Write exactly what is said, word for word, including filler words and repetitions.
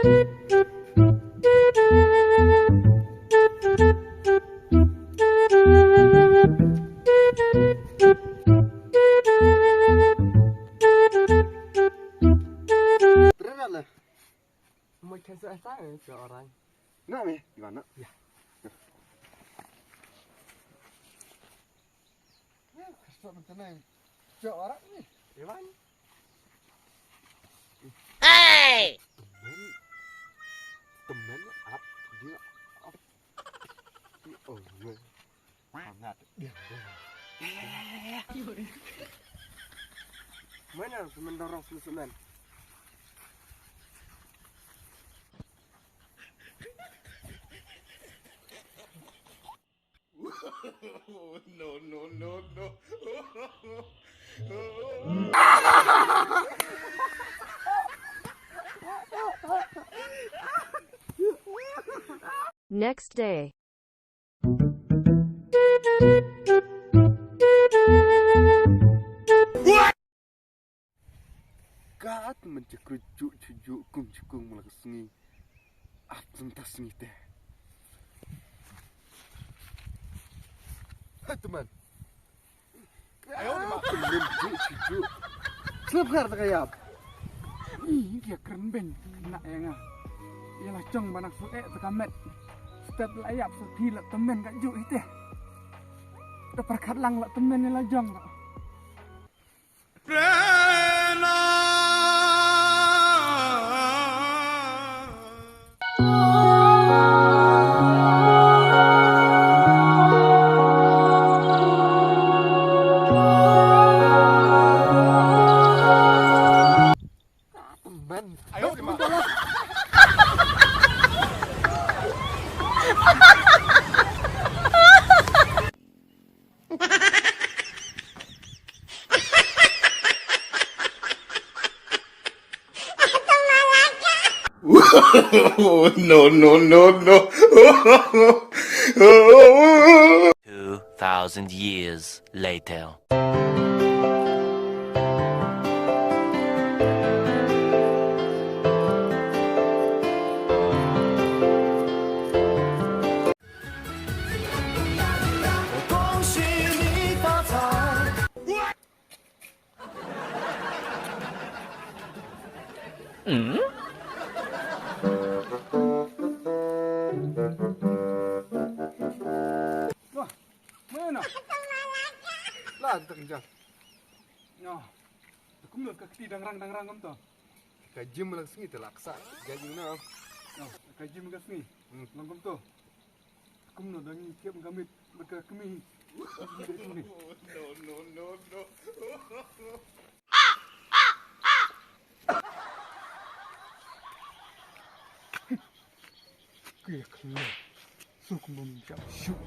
Mo khe sa sa ke orang. Na me, di mana? Ya. Ya, kasih macam ni. Cok orang ni. Iwan. Hey! Temen, temen up dia up. Oh, gue. Sangat. Ya, ya, ya, ya. Mana temen dorong semen? No, no, no, no. Next day. Kat men cakru juk cujuk kum cukung mula ka sngi. Ap tenta sngi te. Hai teman. Ayo ni mak. Men juk cujuk. Slap kar ta kayap. Ih, kia kren ben. Nak ya nga. Ia la cong banak su ek ta kamet. Step la yap su ti la temen ka juk ite. Da perkat lang la temen ia la jong. No, no, no, no. Two thousand years later. Wah, mana? Lah, kita kejar. Noh. Kumno ka kti dangrang dangrang kumto. Ka jim lang sngi te laksa. Ka jim na. Noh, ka jim ka sngi. Hmm. Lang kumto. Kumno dang kiep ka mit bad ka kmie. No, no, no, no. Kiep ka mit. Suk bum jam suk.